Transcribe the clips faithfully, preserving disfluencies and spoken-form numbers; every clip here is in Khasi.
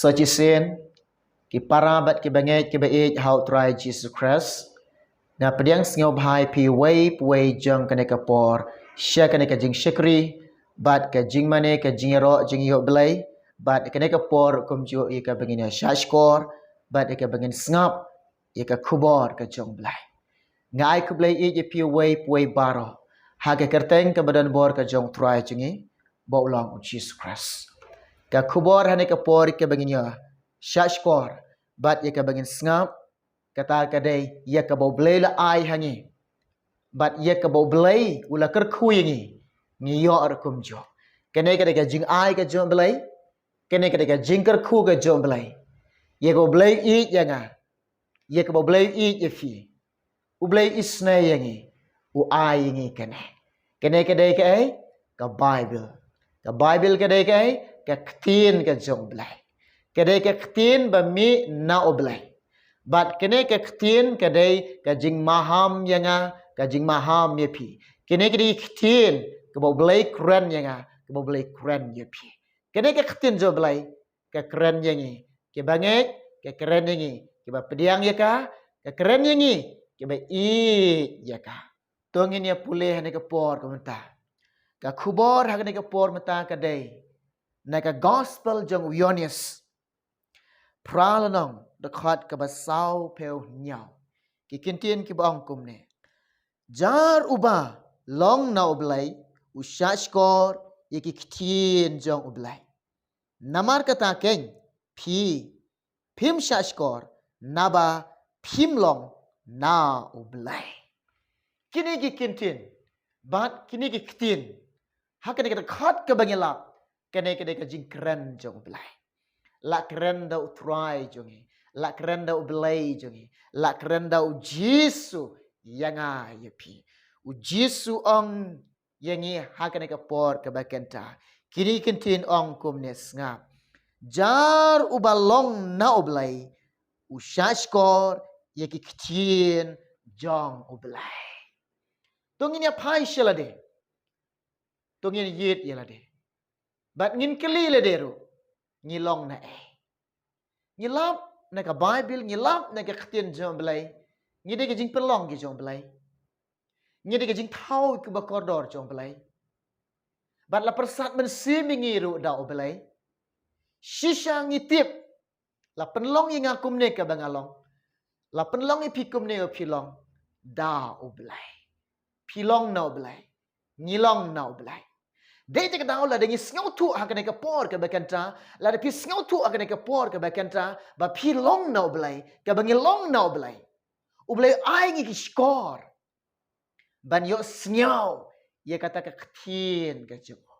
Sa shisien, ki para bad ki bangeit ki ba ïeit ha u Trai Jisu Khrist, nga pdiang sngewbha ïa phi uwei pa uwei jong kane ka por sha kane ka jingshakri bad ka jingmane, ka jingïaroh jong ngi ïa u Blei, bad kane ka por kumjuh ïa ka ba ngin ïa shahshkor bad ïa ka ba ngin sngap ïa ka khubor ka jong u Blei. Nga ai khublei ïa phi uwei pa uwei baroh ha ka kyrteng ka ba don bor ka jong u Trai jong ngi, ba u long u Jisu Khrist. Ka khubor ha kane ka por ka ba ngin ïa shahshkor bad ïa ka ba ngin sngap, kata ka dei ïa ka ba u Blei u la ai ha ngi bad ïa ka ba u Blei u la kyrkhu ïa ngi, ngi ïoh ruh kumjuh. Kane ka dei ka jingai ka jong u Blei, kane ka dei ka jingkyrkhu ka jong u Blei. Ïa ka ba u Blei u ïeit ïa nga, ïa ka ba u Blei u ïeit ïa phi, u Blei u isynei ïa ngi, u ai ïa ngi kane. Kane ka dei kaei? Ka Baibl. Ka Baibl ka dei kaei? Ka ktien ka jong u Blei. Ka dei ka ktien ba mih na u Blei. Bad kane ka ktien ka dei ka jingmaham ïa nga, ka jingmaham ïa phi. Kane ka dei ka ktien ka ba u Blei u kren ïa nga, ka ba u Blei u kren ïa phi. Kane ka ktien jong u Blei ka kren ïa ngi ki bangeit, ka kren ïa ngi ki ba pdiang ïa ka, ka kren ïa ngi ki ba ïeit ïa ka. To ngin ïa pule ha kane ka por ka mynta. Ka khubor ha kane ka por mynta ka dei na ka Gospel jong u Ïoannis, phra lynnong, dkhot ka ba sawphew hynñiew. Ki kyntien ki ba ong kumne: Jar uba long na u Blei u shahshkor ïa ki ktien jong u Blei. Namar kata keiñ phi phim shahshkor naba phim long na u Blei. Kine ki kyntien bad kine ki ktien ha kane ka dkhot ka ba ngi lap, kane ka dei ka jingkren jong u Blei. La kren da u Trai jong ngi, la kren da u Blei jong ngi, la kren da u Jisu ïa nga ïa phi. U Jisu u ong ïa ngi ha kane ka por ka ba kynta. Kine ki kyntien ong kumne, sngap: Jar uba long na u Blei u shahshkor ïa ki ktien jong u Blei. To ngin ïa phai sha lade, to ngin ïit ïa lade bad ngin kylli lade ruh, ngi long na ei? Ngi lap na ka Baibl, ngi lap na ka ktien jong u Blei, ngi dei ka jingpynlong ki jong u Blei, ngi dei ka jingthaw ki ba kordor jong u Blei, bad la pyrsad mynsiem ïa ngi ruh da u Blei. Shisha ngi tip, la pynlong ïa nga kumne ka ba nga long, la pynlong ïa phi kumne ka ba phi long, da u Blei. Phi long na u Blei, ngi long na u Blei. Dei te ka daw lada ngi sngewthuh ha kane ka por ka ba kynta, lada phi sngewthuh ha kane ka por ka ba kynta ba phi long na u Blei, ka ba ngi long na u Blei, u Blei u ai ngi ki shkor ban ïohsngew ïa kata ka ktien ka jong u.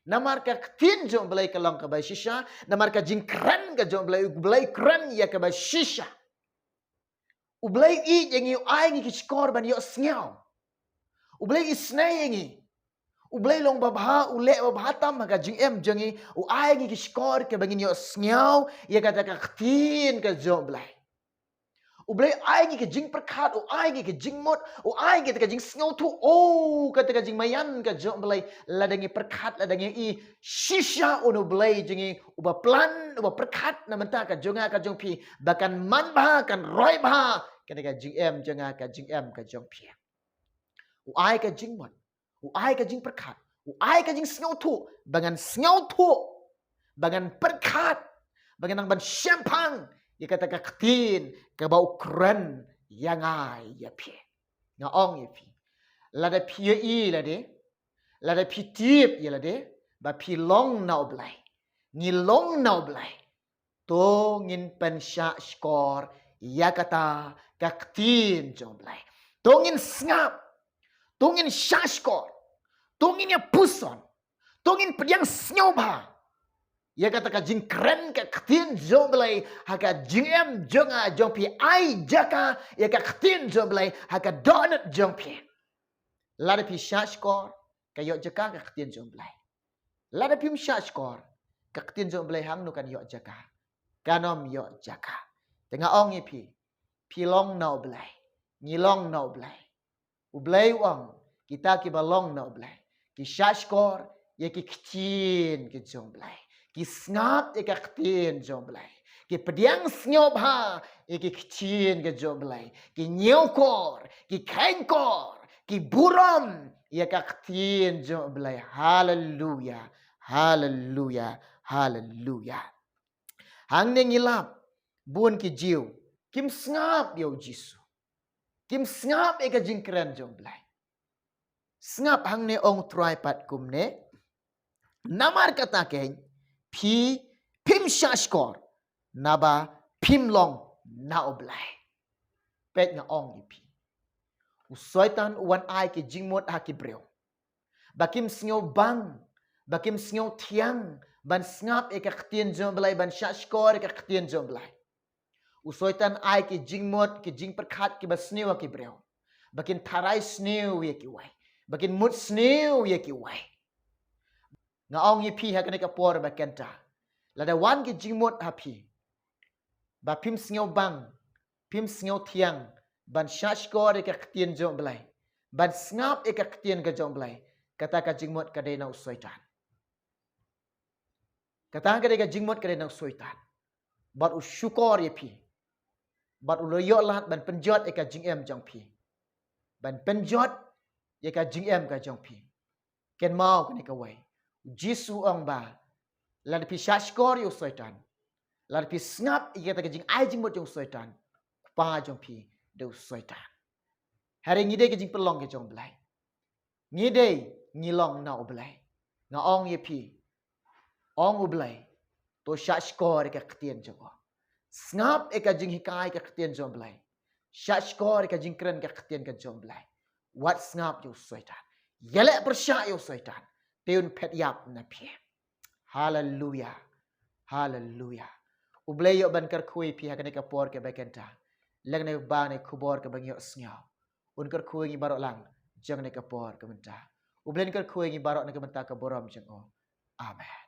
Namar ka ktien jong u Blei ka long ka ba shisha, namar ka jingkren ka jong u Blei, u Blei u kren ïa ka ba shisha. U Blei u ïeit ïa ngi, u ai ngi ki shkor ban ïohsngew. U Blei u isynei ïa ngi. U Blei u long babha, u leh babha tam ha ka jingim jong ngi, u ai ngi ki shkor ka ba ngin ïohsngew ïa kata ka ktien ka jong u Blei. U Blei u ai ngi ka jingpyrkhat, u ai ngi ka jingmut, u ai ngi ka jingsngewthuh. Oh, kata ka jingmaïan ka jong u Blei, lada ngi pyrkhat, lada ngi i shisha un u Blei jong ngi, u ba plan, u ba pyrkhat na bynta ka jong nga ka jong phi, ba kan man bha, kan roi bha kane ka jingim jong nga ka jingim ka jong phi. U ai ka jingmut, u ai ka jingpyrkhat, u ai ka jingsngewthuh, ba ngan sngewthuh, ba ngan pyrkhat, ba ngan nang ban shemphang ïa kata ka ktien ka ba u kren ïa nga ïa phi. Nga ong ïa phi, lada phi ïohi lade, lada phi tip ïa lade ba phi long na u Blei, ngi long na u Blei, to ngin pynshahshkor ïa kata ka ktien jong u Blei. To ngin sngap, to ngin shahshkor, to ngin ïa puson, to ngin pdiang sngewbha ïa kata ka jingkren ka ktien jong u Blei ha ka jingim jong nga jong phi. Ai jaka ïa ka ktien jong u Blei ha ka dohnud jong phi. Lada phi shahshkor, ka ïoh jaka ka ktien jong u Blei. Lada phim shahshkor, ka ktien jong u Blei hangno kan ïoh jaka? Kan ym ïoh jaka. Te nga ong ïa phi, phi long na u Blei, ngi long na u Blei. U Blei u ong, kita ki ba long na u Blei ki shahshkor ïa ki ktien ki jong u Blei. Ki sngap ïa ka ktien jong Blei. Ki pdiang sngewbha ïa ki ktien ka jong Blei. Ki ñiewkor, ki kheiñkor, ki burom ïa ka ktien jong Blei. Haleluya, haleluya, haleluya. Hangne ngi lap, bun ki Jiw kim sngap ïa u Jisu. Kim sngap ïa ka jingkren jong Blei. Sngap hangne ong Trai pat kumne. Namar kata keiñ, phi phim shah shkor, naba phim long na u Blei. Peit nga ong ïa phi. U Soitan u wan ai ki jingmut ha ki briew. Ba kim sngewbang, ba kim sngewthiang, ban sngap ïa ka ktien jong Blei, ban shah shkor ïa ka ktien jong Blei. U Soitan ai ki jingmut, ki jingpyrkhat, ki ba sniew ha ki briew. Ba kin tharai sniew ïa ki wei. Ba kin mut sniew ïa ki wei. Nga ong ïa phi ha kane ka por ba kynta. Lada wan ki jingmut ha phi. Ba phim sngewbang, phim sngewthiang, ban shah shkor ïa ka ktien jong Blei. Ban sngap ïa ka ktien ka jong Blei. Kata ka jingmut ka dei na u Soitan. Kata ka dei ka jingmut ka dei na u Soitan. Bad u shukor ïa phi. Bad u la ïoh lad ban pynjot ïa ka jingim jong phi. Ban pynjot ïa ka jingim ka jong phi. Kynmaw kane ka wei. U Jisu ong ba. Lada phi shah shkor ïa u Soitan. Lada phi sngap ïa kata ka jingai jingmut jong u Soitan. Kpa jong phi dei u Soitan. Hynrei ngi dei ka jingpynlong ka jong Blei. Ngi dei, ngi long na u Blei. Nga ong ïa phi. Ong u Blei. To shah shkor ïa ka ktien jong u. Sngap ïa ka jinghikai ka ktien jong Blei. Shah shkor ïa ka jingkren ka ktien ka jong Blei. Wat sngap ïa u Soitan. Ïaleh pyrshah ïa u Soitan. Te un phet ïap na phi. Haleluya. Haleluya. U Blei ïoh ban kyrkhu ïa phi ha kane ka por kaba kynta. Lane ba ne khubor kaba ngi ïohsngew. Un kyrkhu ïa ngi baroh lang. Jong kane ka por ka mynta. U Blei un kyrkhu ïa ngi baroh na ka bynta ka burom jong u. Amen.